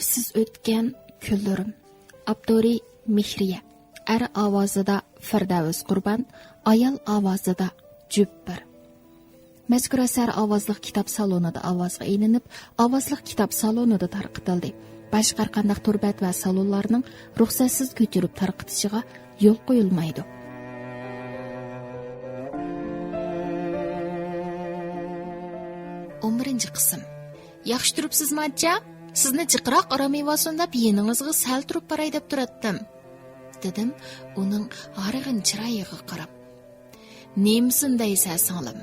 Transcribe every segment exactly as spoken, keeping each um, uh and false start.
سىز ئۆتكەن كۈنلىرىم. ئاپتورى مېھرىيە. ئەر ئاۋازىدا فىردەۋس قۇربان، ئايال ئاۋازىدا جۈپپىر. مەزكۇر ئەسەر ئاۋازلىق كىتاب سالونىدا ئاۋازغا ئېلىنىپ، ئاۋازلىق كىتاب سالونىدا تارقىتىلدى. باشقا ھەرقانداق تور بەت ۋە سالونلارنىڭ رۇخسەتسىز كۆچۈرۈپ تارقىتىشىغا يول قويۇلمايدۇ. ئون بىرىنچى قىسىم. ياخشى تۇرۇپسىزمۇ، ئاچا؟ سىزنى جىقراق ئارام ئېۋالسۇن دەپ يېنىڭىزغا سەل تۇرۇپ باراي دەپ تۇراتتىم، دېدىم ئۇنىڭ ھارغىن چىرايىغا قاراپ. نېمىسىنى دەيسە، سىڭلىم؟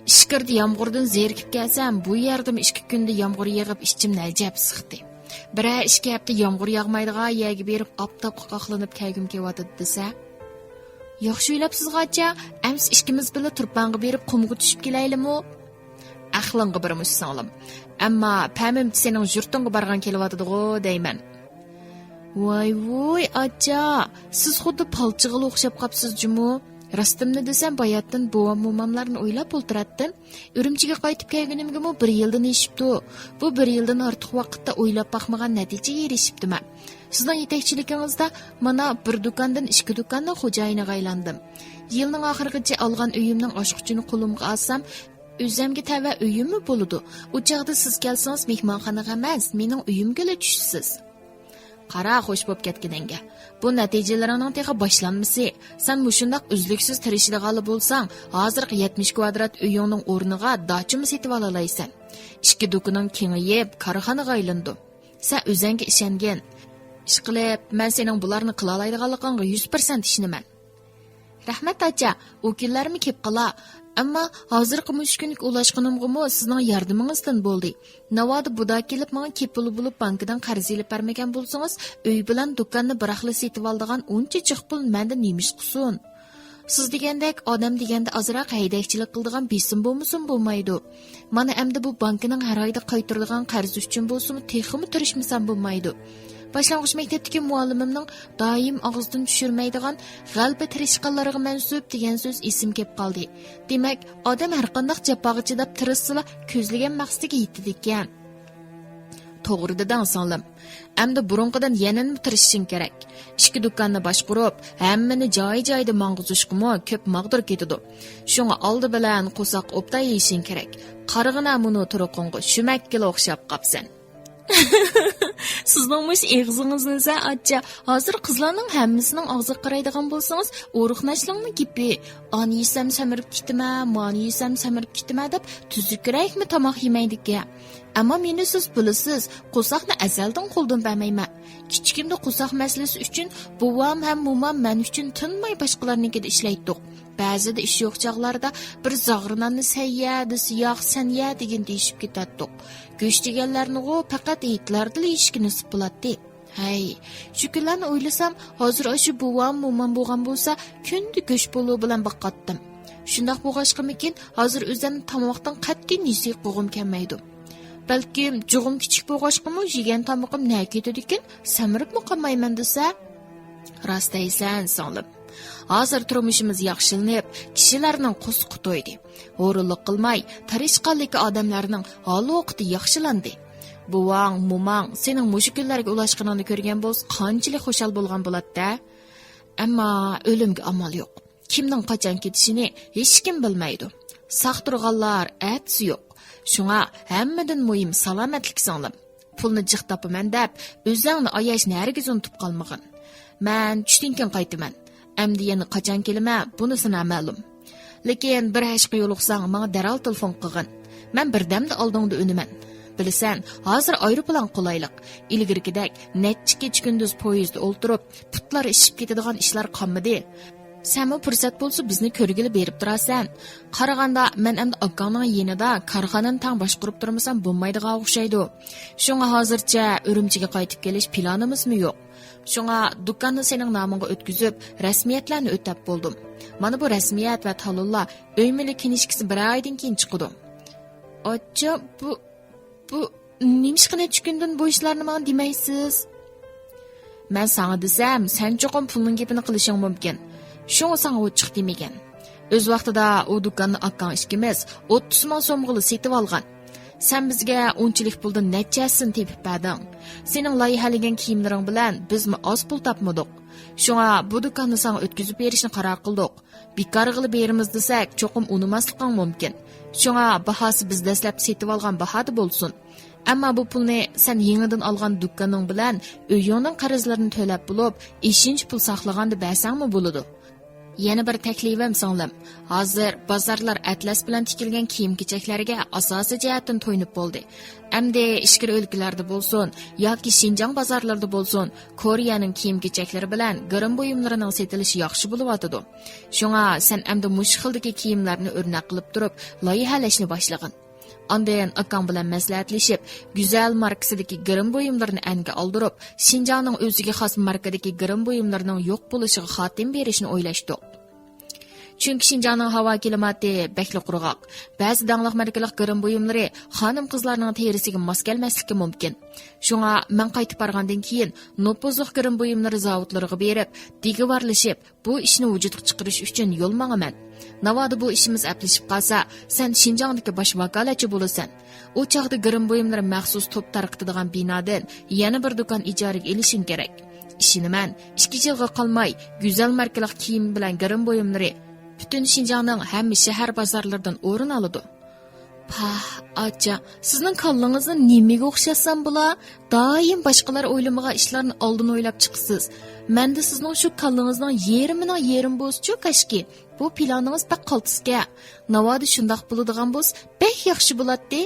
ئىچكىرىدە يامغۇردىن زېرىكىپ كەلسەم، بۇ يەردىمۇ ئىككى كۈندە يامغۇر يېغىپ، ئىچىمنى ئەجەب سىقتى. بىرەر ئىككى ھەپتە يامغۇر ياغمايدىغان يەرگە بېرىپ، ئاپتاپقا قاقلىنىپ كەلگۈم كېلىۋاتىدۇ دېسە. ياخشى ئويلاپسىزغۇ، ئاچا، ئەمسە ئىككىمىز بىللە تۇرپانغا بېرىپ قۇمغا چۈشۈپ كېلەيلىمۇ؟ ئەقلىڭگە بىرمۇش، سىڭلىم. ئەمما پەمىمچە سېنىڭ يۇرتۇڭغا بارغان كېلىۋاتىدىغۇ دەيمەن. ۋاي ۋۇي، ئاچا، سىز خۇددى پالچىغىلا ئوخشاپ قاپسىز جۇمۇ. راستىمنى دېسەم، باياتتىن بوۋام موماملارنى ئويلاپ ئولتۇراتتىم. ئۈرۈمچىگە قايتىپ كەلگىنىمگىمۇ بىر يىلدىن ئېشىپتۇ. بۇ بىر يىلدىن ئارتۇق ۋاقىتتا ئويلاپ باقمىغان نەتىجىگە ئېرىشىپتىمەن. سىزنىڭ يېتەكچىلىكىڭىزدە مانا بىر دۇكاندىن ئىككى دۇكاننىڭ خوجايىنىغا ئايلاندىم. يىلنىڭ ئاخىرىغىچە ئالغان ئۆيۈمنىڭ ئاچقۇچىنى قولۇمغا ئالسام، ئۆزەمگە تەۋە ئۆيۈممۇ بولىدۇ. ئۇ چاغدا سىز كەلسىڭىز مېھمانخانىغا ئەمەس، مېنىڭ ئۆيۈمگىلا چۈشىسىز. قارا، خوش بوپ كەتكىنىڭگە. بۇ نەتىجىلىرىڭنىڭ تېخى باشلانمىسى. سەن مۇشۇنداق ئۈزلۈكسىز تىرىشىدىغانلا بولساڭ، ھازىرقى يەتمىش كۋادرات ئۆيۈڭنىڭ ئورنىغا داچىمۇ سېتىۋالالايسەن. ئىككى دۇكىنىڭ كېڭىيىپ، كارخانىغا ئايلىنىدۇ. سەن ئۆزەڭگە ئىشەنگىن. ئىشقىلىپ، مەن سېنىڭ بۇلارنى قىلالايدىغانلىقىڭغا يۈز پىرسەنت ئىشىنىمەن. رەھمەت، ئاچا، ئۇ كۈنلەرمۇ كېلىپ قالا. ئەمما ھازىرقى مۇشۇ كۈنلۈك ئۇلاشقىنىمغىمۇ سىزنىڭ ياردىمىڭىزدىن بولدى. ناۋادا بۇدا كېلىپ ماڭا كېپىل بولۇپ بانكىدىن قەرز ئېلىپ بەرمىگەن بولسىڭىز، ئۆي بىلەن دۇكاننى بىراقلا سېتىۋالىدىغان ئۇنچە جىق پۇل مەندە نېمە ئىش قىلسۇن؟ سىز دېگەندەك ئادەم دېگەندە ئازراق ھەيدەكچىلىك قىلىدىغان بېسىم بولمىسىمۇ بولمايدۇ. مانا ئەمدى بۇ بانكىنىڭ ھەر ئايدا قايتۇرىدىغان قەرزى ئۈچۈن بولسىمۇ تېخىمۇ تىرىشمىسام بولمايدۇ. باشلانغۇچ مەكتەپتىكى مۇئەللىمىمنىڭ دائىم ئاغزىدىن چۈشۈرمەيدىغان غەلىبە تىرىشقانلارغا مەنسۇپ دېگەن سۆز ئېسىمگە كېلىپ قالدى. دېمەك، ئادەم ھەرقانداق جاپاغا چىداپ تىرىشسىلا كۆزلىگەن مەقسىتىگە يېتىدىكەن. توغرا دېدىڭ، سىڭلىم. ئەمدى بۇرۇنقىدىن يەنىمۇ تىرىشىشىڭ كېرەك. ئىككى دۇكاننى باشقۇرۇپ، ھەممىنى جايى-جايىدا ماڭغۇزۇشقىمۇ كۆپ ماغدۇر كېتىدۇ. شۇڭا ئالدى بىلەن قورساق ئوبدان يېيىشىڭ كېرەك. قارىغىنا مۇنۇ تۇرقۇڭغا، شۇمەككىلا ئوخشاپ قاپسەن. سىزنىڭ مۇشۇ ئېغىزىڭىزنى سە ئاچچا، ھازىر قىزلارنىڭ ھەممىسىنىڭ ئاغزىغا قارايدىغان بولسىڭىز، ئورۇقناشلىڭنىڭ گېپى، ئانى يېسەم سەمرىپ كېتىمەن، مانى يېسەم سەمرىپ كېتىمەن دەپ تۈزۈكرەكمۇ تاماق يېمەيدىكەن. ئەمما مېنى سىز بىلىسىز، قورساقنى ئەزەلدىن قولدىن بەرمەيمەن. كىچىكىمدە قورساق مەسىلىسى ئۈچۈن بوۋام ھەم مومام مەن ئۈچۈن تىنماي باشقىلارنىڭكىدە ئىشلەيتتۇق. بەزىدە ئىش يوق چاغلاردا بىر زاغرا ناننى سەنيە دېسە، ياق، سەنيە دېگىنە دېيىشىپ كېتەتتۇق. گۆش دېگەنلەرنىغۇ پەقەت ھېيتلاردىلا يېيىشكە نېسىپ بولاتتى. ھەي، شۇ كۈنلەرنى ئويلىسام، ھازىر ئاشۇ بوۋام، مومام بولغان بولسا، كۈندە گۆش پولۇ بىلەن باقاتتىم. شۇنداق بولغاچقىمىكىن، ھازىر ئۆزۈمنى تاماقتىن قەتئىي نېسى قىلغۇم كەلمەيدۇ. بەلكىم جۇغۇم كىچىك بولغاچقىمۇ، يېگەن تامىقىم نەگە كېتىدىكىن، سەمرىپمۇ قالمايمەن دېسە. راست دەيسەن، سىڭلىم. ھازىر تۇرمۇشىمىز ياخشىلىنىپ، كىشىلەرنىڭ قورسىقى تويدى. ھۇرۇنلۇق قىلماي، تىرىشقانلىكى ئادەملەرنىڭ ھال-ۋاقتى ياخشىلاندى. بوۋاڭ، موماڭ سېنىڭ مۇشۇ كۈنلەرگە ئۇلاشقىنىڭنى كۆرگەن بولسا، قانچىلىك خۇشال بولغان بولاتتى-ھە؟ ئەمما ئۆلۈمگە ئامال يوق. كىمنىڭ قاچان كېتىشىنى ھېچكىم بىلمەيدۇ. ساق تۇرغانلار ئەتىسى يوق. شۇڭا ھەممىدىن مۇھىم سالامەتلىك، سىڭلىم. پۇلنى جىق تاپىمەن دەپ، ئۆزۈڭنى ئاياشنى ھەرگىز ئۇنتۇپ قالمىغىن. مەن چۈشتىن كېيىن قايتىمەن. ئەمدى يەنە قاچان كېلىمەن، بۇنىسى نامەلۇم. لېكىن بىر ھەشقە يولۇقساڭ، ماڭا دەرھال تېلېفون قىلغىن. مەن بىردەمدە ئالدىڭدا ئۈنىمەن. بىلىسەن، ھازىر ئايروپىلان قولايلىق. ئىلگىرىكىدەك نەچچە كېچە-كۈندۈز پويىزدا ئولتۇرۇپ، پۇتلار ئىششىپ كېتىدىغان ئىشلار قالمىدى. سەنمۇ پۇرسەت بولسا بىزنى كۆرگىلى بېرىپ تۇرارسەن. قارىغاندا مەن ئەمدى ئاكاڭنىڭ يېنىدا كارخانىنى تەڭ باشقۇرۇپ تۇرمىسام بولمايدىغان ئوخشايدۇ. شۇڭا ھازىرچە ئۈرۈمچىگە قايتىپ كېلىش پىلانىمىزمۇ يوق. شۇڭا دۇكاننى سېنىڭ نامىڭغا ئۆتكۈزۈپ، رەسمىيەتلەرنى ئۆتەپ بولدۇم. مانا بۇ رەسمىيەت ۋە تالونلار، ئۆي مۈلۈك كىنىشكىسى بىر ئايدىن كېيىن چىقىدۇ. ئاچچا، بۇ بۇ نېمىشقا نەچچە كۈندىن بۇ ئىشلارنى ماڭا دېمەيسىز؟ مەن ساڭا دېسەم، سەن چوقۇم پۇلنىڭ گېپىنى قىلىشىڭ مۇمكىن. شۇڭا ساڭا ئوچۇق دېمىگەن. ئۆز ۋاقتىدا ئۇ دۇكاننى ئاكاڭ ئىككىمىز ئوتتۇز مىڭ سومغىلا سېتىۋالغان. سەن بىزگە ئۇنچىلىك پۇلدىن نەچچە ھەسسىنى تېپىپ بەردىڭ. سېنىڭ لايىھەلىگەن كىيىملىرىڭ بىلەن بىزمۇ ئاز پۇل تاپمىدۇق. شۇڭا بۇ دۇكاننى ساڭا ئۆتكۈزۈپ بېرىشنى قارار قىلدۇق. بىكارغىلا بېرىمىز دېسەك، چوقۇم ئۇنىماسلىقىڭ مۇمكىن. شۇڭا باھاسى بىز دەسلەپتە سېتىۋالغان باھادا بولسۇن. ئەمما بۇ پۇلنى سەن يېڭىدىن ئالغان دۇكىنىڭ بىلەن ئۆيۈڭنىڭ قەرزلىرىنى تۆلەپ بولۇپ، ئېشىنچە پۇل ساقلىغاندا بەرسەڭمۇ بولىدۇ. يەنە بىر تەكلىپىم، سىڭلىم. ھازىر بازارلار ئەتلەس بىلەن تىكىلگەن كىيىم-كېچەكلەرگە ئاساسىي جەھەتتىن تويۇنۇپ بولدى. ئەمدى ئىچكىرى ئۆلكىلەردە بولسۇن ياكى شىنجاڭ بازارلىرىدا بولسۇن، كورېيەنىڭ كىيىم-كېچەكلىرى بىلەن گىرىم بۇيۇملىرىنىڭ سېتىلىشى ياخشى بولۇۋاتىدۇ. شۇڭا سەن ئەمدى مۇشۇ خىلدىكى كىيىملەرنى ئۆرنەك قىلىپ تۇرۇپ، لايىھەلەشنى باشلىغىن. ئاندىن ئاكاڭ بىلەن مەسلىھەتلىشىپ، گۈزەل ماركىسىدىكى گىرىم بۇيۇملىرىنى ئەنگە ئالدۇرۇپ، شىنجاڭنىڭ ئۆزىگە خاس ماركىدىكى گىرىم بۇيۇملىرىنىڭ يوق بولۇشىغا خاتىمە بېرىشنى ئويلاشتۇق. چۈنكى شىنجاڭنىڭ ھاۋا كىلىماتى بەكلا قۇرغاق. بەزى داڭلىق ماركىلىق گىرىم بۇيۇملىرى خانىم-قىزلارنىڭ تېرىسىگە ماس كەلمەسلىكى مۇمكىن. شۇڭا مەن قايتىپ بارغاندىن كېيىن، نوپۇزلۇق گىرىم بۇيۇملىرى زاۋۇتلىرىغا بېرىپ، دىگىۋارلىشىپ، بۇ ئىشنى ۋۇجۇدقا چىقىرىش ئۈچۈن يول ماڭىمەن. ناۋادا بۇ ئىشىمىز ئەپلىشىپ قالسا، سەن شىنجاڭدىكى باش ۋاكالەتچى بولىسەن. ئۇ چاغدا گىرىم بۇيۇملىرى مەخسۇس توپ تارقىتىدىغان بىنادىن يەنە بىر دۇكان ئىجارىگە ئېلىشىڭ كېرەك. ئىشىنىمەن، ئىككى يىلغا قالماي گۈزەل ماركىلىق كىيىم بىلەن گىرىم بۇيۇملىرى پۈتۈن شىنجاڭنىڭ ھەممە شەھەر بازارلىرىدىن ئورۇن ئالىدۇ. پاھ، ئاچا، سىزنىڭ كاللىڭىزنى نېمىگە ئوخشاتسام بولا؟ دائىم باشقىلار ئويلىمىغان ئىشلارنى ئالدىن ئويلاپ چىقىسىز. مەندە سىزنىڭ شۇ كاللىڭىزنىڭ يېرىمىنىڭ يېرىمى بولسىچۇ كاشكى. بۇ پىلانىڭىز بەك قالتىسكەن. ناۋادا شۇنداق بولىدىغان بولسا، بەك ياخشى بولاتتى.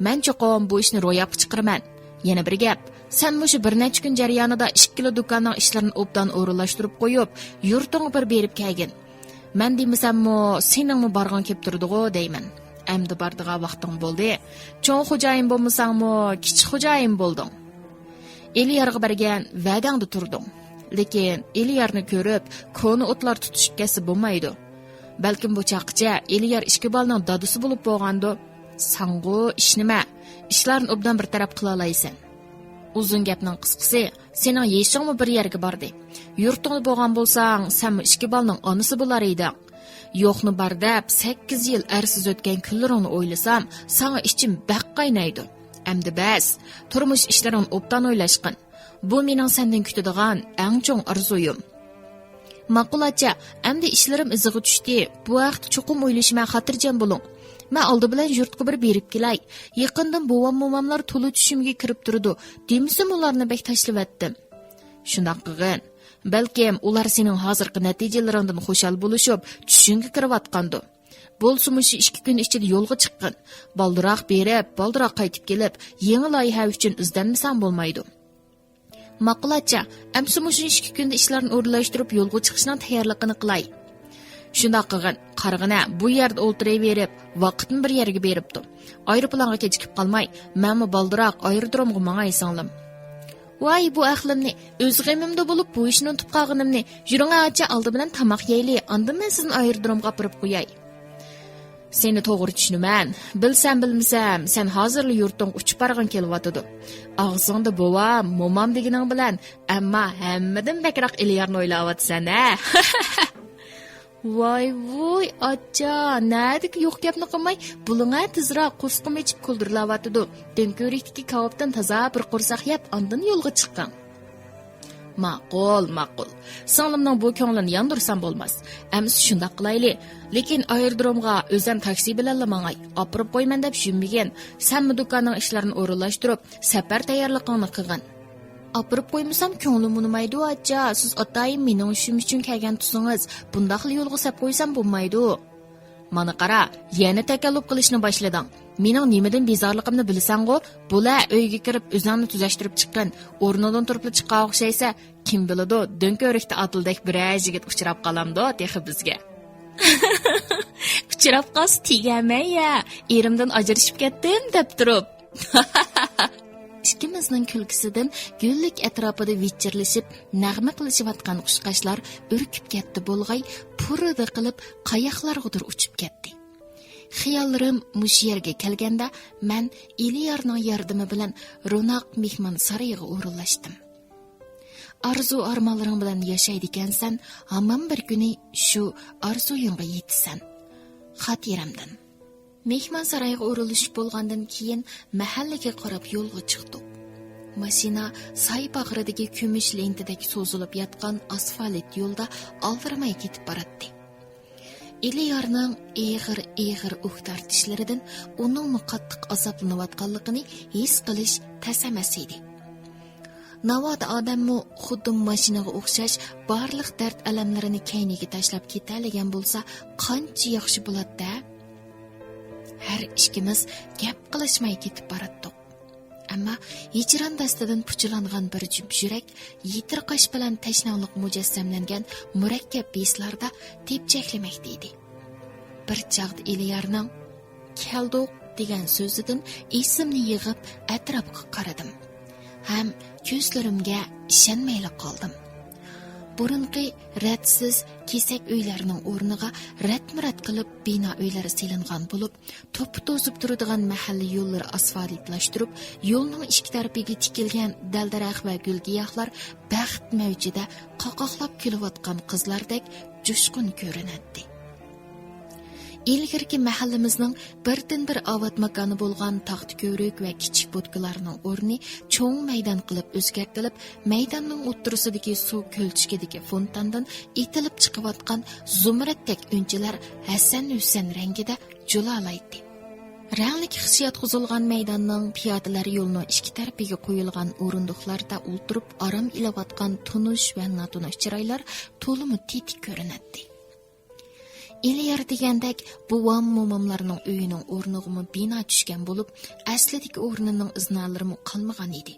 مەن چوقۇم بۇ ئىشنى روياپقا چىقىرىمەن. يەنە بىر گەپ، سەن مۇشۇ بىر نەچچە كۈن جەريانىدا ئىككىلا دۇكاننىڭ ئىشلىرىنى ئوبدان ئورۇنلاشتۇرۇپ قويۇپ، يۇرتۇڭغا بىر بېرىپ كەلگىن. مەن دېمىسەممۇ، سېنىڭمۇ بارغۇڭ كېلىپ تۇرىدىغۇ دەيمەن. ئەمدى بارىدىغان ۋاقتىڭ بولدى. چوڭ خوجايىن بولمىساڭمۇ، كىچىك خوجايىن بولدۇڭ. ئېلىيارغا بەرگەن ۋەدەڭدە تۇردۇڭ. لېكىن ئېلىيارنى كۆرۈپ، كونا ئوتلار تۇتىشىپ كەتسە بولمايدۇ. بەلكىم بۇ چاغقىچە ئېلىيار ئىككى بالىنىڭ دادىسى بولۇپ بولغاندۇ؟ ساڭغۇ ئىشنىمە. ئىشلارنى ئوبدان بىر تەرەپ قىلالايسەن. ئۇزۇن گەپنىڭ قىسقىسى، سېنىڭ يېشىڭمۇ بىر يەرگە باردى. يۇرتۇڭدا بولغان بولساڭ، سەنمۇ ئىككى بالىنىڭ ئانىسى بولار ئىدىڭ. يوقنى بار دەپ، سەككىز يىل ئەرسىز ئۆتكەن كۈنلىرىڭنى ئويلىسام، ساڭا ئىچىم بەك قاينايدۇ. ئەمدى بەس، تۇرمۇش ئىشلىرىڭنى ئوبدان ئويلاشقىن. بۇ مېنىڭ سەندىن كۈتىدىغان ئەڭ چوڭ ئارزۇيۇم. ماقۇل ئاچا، ئەمدى ئىشلىرىم ئىزىغا چۈشتى. بۇ ھەقتە چوقۇم ئويلىشىمەن، خاتىرجەم بولۇڭ. مەن ئالدى بىلەن يۇرتقا بىر بېرىپ كېلەي. يېقىندىن بوۋام موماملار تولا چۈشۈمگە كىرىپ تۇرىدۇ. دېمىسىمۇ ئۇلارنى بەك تاشلىۋەتتىم. شۇنداق قىلغىن. بەلكىم ئۇلار سېنىڭ ھازىرقى نەتىجىلىرىڭدىن خۇشال بولۇشۇپ، چۈشۈڭگە كىرىۋاتقاندۇ. بولسا مۇشۇ ئىككى كۈن ئىچىدە يولغا چىققىن. بالدۇراق بېرىپ، بالدۇراق قايتىپ كېلىپ، يېڭى لايىھە ئۈچۈن ئىزدەنمىسەڭ بولمايدۇ. ماقۇل ئاچا، ئەمسە مۇشۇ ئىككى كۈندە ئىشلارنى ئورۇنلاشتۇرۇپ يولغا چىقىشنىڭ تەييارلىقىنى قىلاي. شۇنداق قىلغىن، قارىغىنە، بۇ يەردە ئولتۇرۇۋېرىپ، ۋاقىتمۇ بىر يەرگە بېرىپتۇ. ئايروپىلانغا كېچىكىپ قالماي، مەنمۇ بالدۇراق ئايرودرومغا ماڭاي سىڭلىم. ۋاي، بۇ ئەقلىمنى، ئۆز غېمىمدە بولۇپ بۇ ئىشنى ئۇنتۇپ قالغىنىمنى. يۈرۈڭە ئاچا، ئالدى بىلەن تاماق يەيلى، ئاندىن مەن سىزنى ئايرودرومغا ئاپىرىپ قوياي. سېنى توغرا چۈشىنىمەن. بىلسەم بىلمىسەم، سەن ھازىرلا يۇرتۇڭغا ئۇچۇپ بارغىڭ كېلىۋاتىدۇ. ئاغزىڭدا بوۋام، مومام دېگىنىڭ بىلەن، ئەمما ھەممىدىن بەكرەك ئېلىيارنى ئويلاۋاتىسەن ھە. ۋاي ۋۇي، ئاچا، نەدىكى يوق گەپنى قىلماي، بولۇڭە تېزراق، قورسىقىم ئېچىپ كولدۇرلاۋاتىدۇ. دۆڭكۆۋرۈكتىكى كاۋاپتىن تازا بىر قورساق يەپ، ئاندىن يولغا چىقىڭ. ماقۇل، ماقۇل. سىڭلىمنىڭ بۇ كۆڭلىنى ياندۇرسام بولماس. ئەمىسە شۇنداق قىلايلى. لېكىن ئايرودرومغا ئۆزەم تاكسى بىلەنلا ماڭاي. ئاپىرىپ قويىمەن دەپ ژۈنمىگىن. سەنمۇ دۇكاننىڭ ئىشلىرىنى ئورۇنلاشتۇرۇپ، سەپەر تەييارلىقىڭنى قىلغىن. ئاپىرىپ قويمىسام كۆڭلۈم ئۇنىمايدۇ، ئاچا. سىز ئاتايىن مېنىڭ ئىشىم ئۈچۈن كەلگەن تۇرسىڭىز، بۇنداقلا يولغا سەپ قويسام بولمايدۇ. مانا قارا، يەنە تەكەللۇپ قىلىشنى باشلىدىڭ. مېنىڭ نېمىدىن بىزارلىقىمنى بىلىسەنغۇ؟ بولە، ئۆيگە كىرىپ ئۆزۈڭنى تۈزەشتۈرۈپ چىققىن. ئورنۇڭدىن تۇرۇپلا چىققان ئوخشايسەن. كىم بىلىدۇ، دۆڭكۆۋرۈكتە ئاتىلدەك بىرەر يىگىت ئۇچراپ قالامدۇ تېخى بىزگە. ئۇچراپ قالسا تېگەرمەن يا، ئېرىمدىن ئاجرىشىپ كەتتىم دەپ تۇرۇپ. ئىككىمىزنىڭ كۈلكىسىدىن گۈللۈك ئەتراپىدا ۋىچىرلىشىپ نەغمە قىلىشىۋاتقان قۇشقاچلار ئۈركۈپ كەتتى بولغاي، پۇررىدە قىلىپ قاياقلارغىدۇر ئۇچۇپ كەتتى. خىياللىرىم مۇشۇ يەرگە كەلگەندە، مەن ئېلىيارنىڭ ياردىمى بىلەن روناق مېھمان سارىيىغا ئورۇنلاشتىم. ئارزۇ ئارمانلىرىڭ بىلەن ياشايدىكەنسەن، ھامان بىر كۈنى شۇ ئارزۇيۇڭغا يېتىسەن. خاتىرەمدىن. مېھمانسارايغا ئورۇنلىشىپ بولغاندىن كېيىن، مەھەللىگە قاراپ يولغا چىقتۇق. ماشىنا ساي باغرىدىكى كۈمۈش لېنتىدەك سوزۇلۇپ ياتقان ئاسفالت يولدا ئالدىرىماي كېتىپ باراتتى. ئېلىيارنىڭ ئېغىر-ئېغىر ئۇھ تارتىشلىرىدىن ئۇنىڭمۇ قاتتىق ئازابلىنىۋاتقانلىقىنى ھېس قىلىش تەس ئەمەس ئىدى. ناۋادا ئادەممۇ خۇددى ماشىنىغا ئوخشاش بارلىق دەرد-ئەلەملىرىنى كەينىگە تاشلاپ كېتەلىگەن بولسا، قانچە ياخشى بولاتتى-ھە؟ ھەر ئىككىمىز گەپ قىلىشماي كېتىپ باراتتۇق. ئەمما ھىجران دەستىدىن پۇچىلانغان بىر جۈپ يۈرەك، يېتىرقاش بىلەن تەشنالىق مۇجەسسەملەنگەن مۇرەككەپ ھېسلاردا تېپچەكلىمەكتە ئىدى. بىر چاغدا ئېلىيارنىڭ «كەلدۇق» دېگەن سۆزىدىن ئېسىمنى يىغىپ، ئەتراپقا قارىدىم ھەم كۆزلىرىمگە ئىشەنمەيلا قالدىم. بۇرۇنقى رەتسىز كېسەك ئۆيلەرنىڭ ئورنىغا رەتمۇ رەت قىلىپ بىنا ئۆيلەر سېلىنغان بولۇپ، توپا توزۇپ تۇرىدىغان مەھەللە يوللىرى ئاسفالتلاشتۇرۇپ، يولنىڭ ئىككى تەرىپىگە تىكىلگەن دەل-دەرەخ ۋە گۈل-گىياھلار بەخت مەۋجىدە قاقاقلاپ كۈلۈۋاتقان قىزلاردەك جۇشقۇن كۆرۈنەتتى. ئىلگىرىكى مەھەللىمىزنىڭ بىردىنبىر ئاۋات ماكانى بولغان تاختا كۆۋرۈك ۋە كىچىك بوتكىلارنىڭ ئورنى چوڭ مەيدان قىلىپ ئۆزگەرتىلىپ، مەيداننىڭ ئوتتۇرىسىدىكى سۇ كۆلچىكىدىكى فونتاندىن ئېتىلىپ چىقىۋاتقان زۇمرەتتەك ئۈنچىلەر ھەسەن-ھۈسەن رەڭگىدە جۇلالايتتى. رەڭلىك خىش ياتقۇزۇلغان مەيداننىڭ پىيادىلەر يولىنىڭ ئىككى تەرىپىگە قويۇلغان ئورۇندۇقلاردا ئولتۇرۇپ ئارام ئېلىۋاتقان تونۇش ۋە ناتونۇش چىرايلار تولىمۇ تېتىك كۆرۈنەتتى. ئېلىيار دېگەندەك، بوۋام، موماملارنىڭ ئۆيىنىڭ ئورنىغىمۇ بىنا چۈشكەن بولۇپ، ئەسلىدىكى ئورنىنىڭ ئىزنالىرىمۇ قالمىغان ئىدى.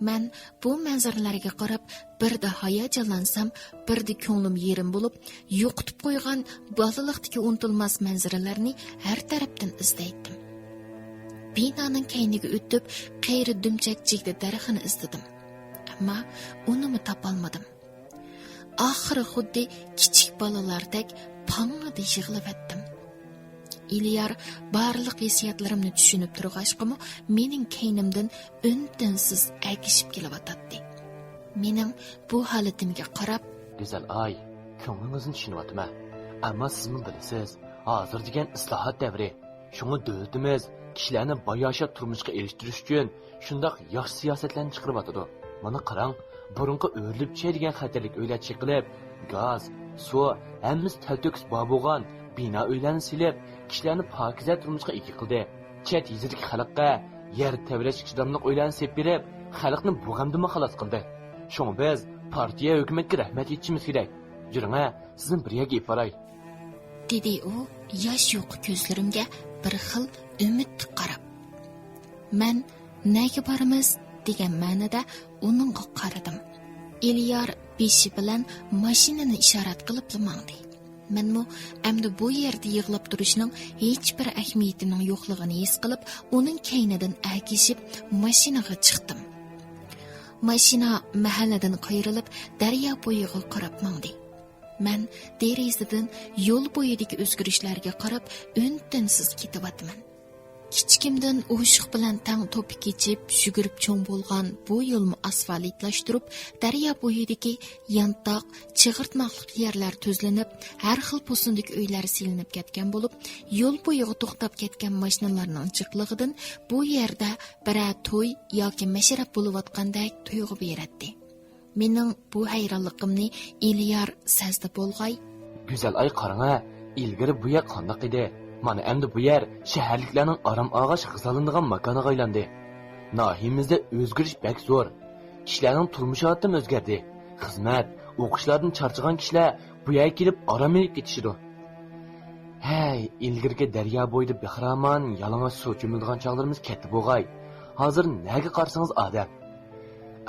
مەن بۇ مەنزىرىلەرگە قاراپ، بىردە ھاياجانلانسام، بىردە كۆڭلۈم يېرىم بولۇپ، يوقىتىپ قويغان بالىلىقتىكى ئۇنتۇلماس مەنزىرىلەرنى ھەر تەرەپتىن ئىزدەيتتىم. بىنانىڭ كەينىگە ئۆتۈپ، قېرى دۈمچەك جىگدە دەرىخىنى ئىزدىدىم. ئەمما ئۇنىمۇ تاپالمىدىم. ئاخىرى خۇددى كىچىك بالىلاردەك پاڭڭىدە يىغلىۋەتتىم. ئېلىيار بارلىق ھېسسىياتلىرىمنى چۈشىنىپ تۇرغاچقىمۇ، مېنىڭ كەينىمدىن ئۈن-تىنسىز ئەگىشىپ كېلىۋاتاتتى. مېنىڭ بۇ ھالىتىمگە قاراپ، «گۈزەل ئاي، كۆڭلىڭىزنى چۈشىنىۋاتىمەن. ئەمما سىزمۇ بىلىسىز، ھازىر دېگەن ئىسلاھات دەۋرى. شۇڭا دۆلىتىمىز كىشىلەرنى باياشات تۇرمۇشقا ئېرىشتۈرۈش ئۈچۈن شۇنداق ياخشى سىياسەتلەرنى چىقىرىۋاتىدۇ. مانا قاراڭ، بۇرۇنقى ئۆرۈلۈپ چۈشەي دېگەن خەتەرلىك ئۆيلەر چېقىلىپ، گاز، سۇ، ھەممىسى تەلتۆكۈس بار بولغان بىنا ئۆيلەرنى سېلىپ، كىشىلەرنى پاكىزە تۇرمۇشقا ئىگە قىلدى. چەت يېزىدىكى خەلققە يەر تەۋرەشكە چىداملىق ئۆيلەرنى سېلىپ بېرىپ، خەلقنى بۇ غەمدىنمۇ خالاس قىلدى. شۇڭا بىز پارتىيە، ھۆكۈمەتكە رەھمەت ئېيتىشىمىز كېرەك. يۈرۈڭە، سىزنى بىر يەرگە ئېلىپ باراي.» دېدى ئۇ ياش يۇقا كۆزلىرىمگە بىر خىل ئۈمىدلىك قاراپ. مەن «نەگە بارىمىز؟» دېگەن مەنىدە ئۇنىڭغا قارىدىم. ئېلىيار بېشى بىلەن ماشىنىنى ئىشارەت قىلىپلا ماڭدى. مەنمۇ ئەمدى بۇ يەردە يىغلاپ تۇرۇشنىڭ ھېچبىر ئەھمىيىتىنىڭ يوقلۇقىنى ھېس قىلىپ، ئۇنىڭ كەينىدىن ئەگىشىپ ماشىنىغا چىقتىم. ماشىنا مەھەللىدىن قايرىلىپ، دەريا بويىغا قاراپ ماڭدى. مەن دېرىزىدىن يول بويىدىكى ئۆزگىرىشلەرگە قاراپ، ئۈن-تىنسىز كېتىۋاتىمەن. كىچىكىمدىن ئوشۇق بىلەن تەڭ توپا كېچىپ، يۈگۈرۈپ چوڭ بولغان بۇ يولمۇ ئاسفالتلاشتۇرۇپ، دەريا بويىدىكى يانتاق، چىغىرتماقلىق يەرلەر تۈزلىنىپ، ھەر خىل پوسمىدىكى ئۆيلەر سېلىنىپ كەتكەن بولۇپ، يول بويىغا توختاپ كەتكەن ماشىنىلارنىڭ جىقلىقىدىن بۇ يەردە بىرەر توي ياكى مەشرەپ بولۇۋاتقاندەك تۇيغۇ بېرەتتى. مېنىڭ بۇ ھەيرانلىقىمنى ئېلىيار سەزدى بولغاي. گۈزەل ئاي، قاراڭە، ئىلگىرى بۇ يەر قانداق ئىدى؟ مانا ئەمدى بۇ يەر شەھەرلىكلەرنىڭ ئارام ئالغاچ غىزالىنىدىغان ماكانىغا ئايلاندى. ناھىيىمىزدە ئۆزگىرىش بەك زور. كىشىلەرنىڭ تۇرمۇش ھالىتىمۇ ئۆزگەردى. خىزمەت، ئوقۇشلاردىن چارچىغان كىشىلەر بۇ يەرگە كېلىپ ئارام ئېلىپ كېتىشىدۇ. ھەي، ئىلگىرىكى دەريا بويىدا بىخىرامان، يالىڭاچ سۇ چۆمۈلىدىغان چاغلىرىمىز كەتتى بوغاي. ھازىر نەگە قارىسىڭىز ئادەم.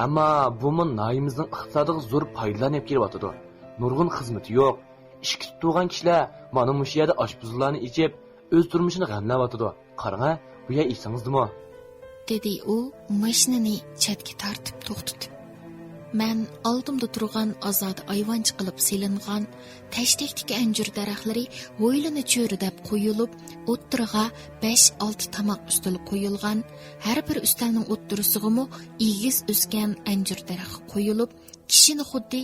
ئەمما بۇمۇ ناھىيىمىزنىڭ ئىقتىسادىغا زور پايدىلارنى ئېلىپ كېلىۋاتىدۇ. نۇرغۇن خىزمىتى يوق، ئىشقا تۇتۇلغان كىشىلەر مانا مۇشۇ يەردە ئاشپۇزۇللارنى ئېچىپ، ئۆز تۇرمۇشىنى غەملەۋاتىدۇ. قاراڭە، بۇ يەر ئېسىڭىزدىمۇ؟ دېدى ئۇ ماشىنىنى چەتكە تارتىپ توختىتىپ. مەن ئالدىمدا تۇرغان ئازادە ئايۋانچە قىلىپ سېلىنغان تەشتەكتىكى ئەنجۈر دەرەخلىرى ھويلىنى چۆرىدەپ قويۇلۇپ، ئوتتۇرىغا بەش-ئالتە تاماق ئۈستىلى قويۇلغان، ھەر بىر ئۈستەلنىڭ ئوتتۇرىسىغىمۇ ئېگىز ئۆسكەن ئەنجۈر دەرىخى قويۇلۇپ، كىشىنى خۇددى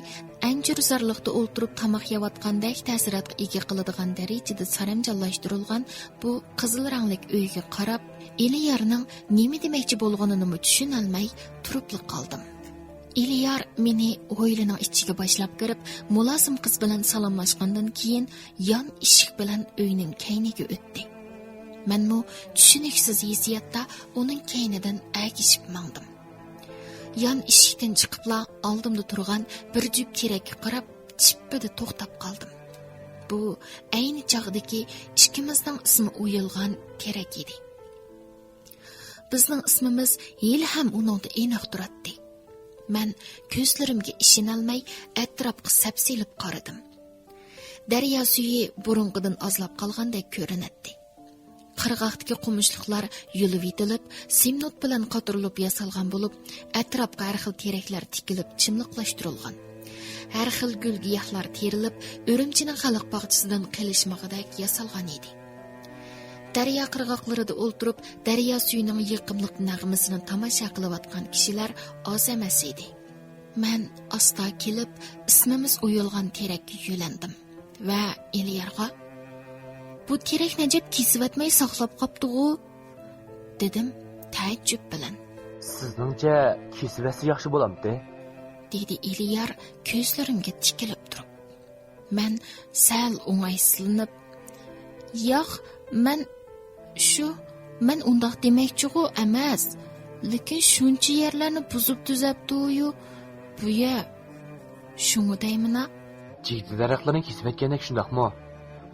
ئەنجۈرزارلىقتا ئولتۇرۇپ تاماق يەۋاتقاندەك تەسىراتقا ئىگە قىلىدىغان دەرىجىدە سەرەمجانلاشتۇرۇلغان بۇ قىزىل رەڭلىك ئۆيگە قاراپ، ئېلىيارنىڭ نېمە دېمەكچى بولغىنىنىمۇ چۈشىنەلمەي تۇرۇپلا قالدىم. ئېلىيار مېنى ھويلىنىڭ ئىچىگە باشلاپ كىرىپ، مۇلازىم قىز بىلەن سالاملاشقاندىن كېيىن، يان ئىشىك بىلەن ئۆينىڭ كەينىگە ئۆتتى. مەنمۇ چۈشىنىكسىز ھېسسىياتتا ئۇنىڭ كەينىدىن ئەگىشىپ ماڭدىم. يان ئىشىكتىن چىقىپلا ئالدىمدا تۇرغان بىر جۈپ تېرەككە قاراپ چىپپىدە توختاپ قالدىم. بۇ ئەينى چاغدىكى ئىككىمىزنىڭ ئىسمى ئويۇلغان تېرەك ئىدى. بىزنىڭ ئىسمىمىز ھېلىھەم ئۇنىڭدا ئېنىق تۇراتتى. مەن كۆزلىرىمگە ئىشىنەلمەي ئەتراپقا سەپسېلىپ قارىدىم. دەريا سۈيى بۇرۇنقىدىن ئازلاپ قالغاندەك كۆرۈنەتتى. قىرغاقتىكى قومۇشلۇقلار يۇلۇۋېتىلىپ، سېمنوت بىلەن قاتۇرۇلۇپ ياسالغان بولۇپ، ئەتراپقا ھەر خىل تېرەكلەر تىكىلىپ چىملىقلاشتۇرۇلغان. ھەر خىل گۈل-گىياھلار تېرىلىپ، ئۈرۈمچىنىڭ خەلق باغچىسىدىن قېلىشمىغۇدەك ياسالغان ئىدى. دەريا قىرغاقلىرىدا ئولتۇرۇپ، دەريا سۈيىنىڭ يېقىملىق نەغمىسىنى تاماشا قىلىۋاتقان كىشىلەر ئاز ئەمەس ئىدى. مەن ئاستا كېلىپ، ئىسمىمىز ئويۇلغان تېرەككە يۆلەندىم ۋە ئېلىيارغا، «بۇ تېرەكنى ئەجەب كېسىۋەتمەي ساقلاپ قاپتىغۇ؟» دېدىم تەئەججۈپ بىلەن. «سىزنىڭچە كېسىۋەتسە ياخشى بولامتى؟» دېدى ئېلىيار كۆزلىرىمگە تىكىلىپ تۇرۇپ. مەن سەل ئوڭايسىزلىنىپ، «ياق، مەن، شۇ، مەن ئۇنداق دېمەكچىغۇ ئەمەس. لېكىن شۇنچە يەرلەرنى بۇزۇپ تۈزەپتۇ-يۇ بۇ يەر. شۇڭا دەيمىنا.» «جىگدە دەرەخلىرىنى كېسىۋەتكەندەك شۇنداقمۇ؟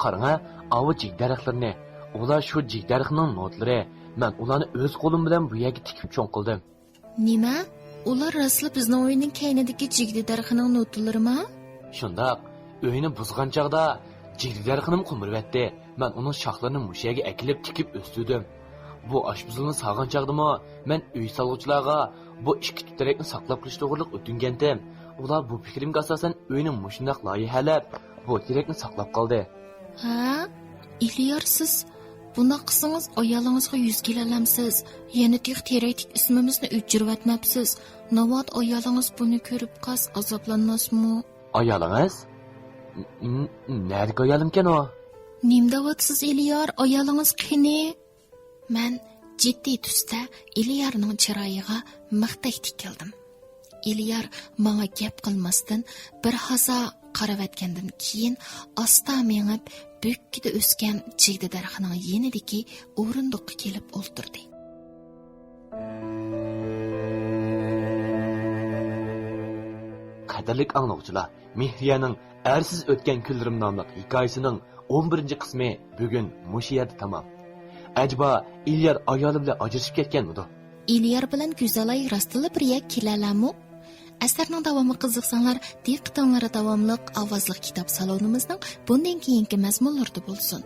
قاراڭە، ئاۋۇ جىگدە دەرەخلىرىنى. ئۇلار شۇ جىگدە دەرىخىنىڭ نوتىلىرى. مەن ئۇلارنى ئۆز قولۇم بىلەن بۇ يەرگە تىكىپ چوڭ قىلدىم.» «نېمە؟ ئۇلار راستلا بىزنىڭ ئۆينىڭ كەينىدىكى جىگدە دەرىخىنىڭ نوتىلىرىما؟» «شۇنداق. ئۆينى بۇزغان چاغدا جىگدە دەرىخىنىمۇ قومۇرۇۋەتتى. مەن ئۇنىڭ شاخلىرىنى مۇشۇ يەرگە ئەكېلىپ تىكىپ ئۆستۈردۈم. بۇ ئاشپۇزۇلنى سالغان چاغدىمۇ مەن ئۆي سالغۇچىلارغا بۇ ئىككى تۈپ تېرەكنى ساقلاپ قېلىش توغرىلىق ئۆتۈنگەنتىم. ئۇلار بۇ پىكرىمگە ئاساسەن ئۆينى مۇشۇنداق لايىھەلەپ، بۇ تېرەكنى ساقلاپ قالدى.» «ھە؟ ئېلىيار، سىز بۇنداق قىلسىڭىز، ئايالىڭىزغا يۈز كېلەلەمسىز؟ يەنە تېخى تېرەكتىكى ئىسمىمىزنى ئۆچۈرۈۋەتمەپسىز. ناۋادا ئايالىڭىز بۇنى كۆرۈپ قالسا ئازابلانماسمۇ؟» «ئايالىڭىز؟ ن-، ن-، نەدىكى ئايالىمكەن ئۇ؟» «نېمە دەۋاتىسىز، ئېلىيار؟ ئايالىڭىز قېنى؟» مەن جىددىي تۈستە ئېلىيارنىڭ چىرايىغا مىختەك تىكىلدىم. ئېلىيار ماڭا گەپ قىلماستىن، بىر ھازا قارىۋەتكەندىن كېيىن، ئاستا مېڭىپ، بۆككىدە ئۆسكەن جىگدە دەرىخىنىڭ يېنىدىكى ئورۇندۇققا كېلىپ ئولتۇردى. قەدىرلىك ئاڭلىغۇچىلار، مېھرىيەنىڭ ئەرسىز ئۆتكەن كۈنلىرىم ناملىق ھېكايىسىنىڭ ئون بىرىنچى قىسمى بۈگۈن مۇشۇ يەردە تامام. ئەجەبا، ئېلىيار ئايالى بىلەن ئاجرىشىپ كەتكەنمىدۇ؟ ئېلىيار بىلەن گۈزەلاي راستلا بىر يەرگە كېلەلەمۇ؟ ئەسەرنىڭ داۋامىغا قىزىقساڭلار، دىققىتىڭلار داۋاملىق ئاۋازلىق كىتاب سالونىمىزنىڭ بۇندىن كېيىنكى مەزمۇنلىرىدا بولسۇن.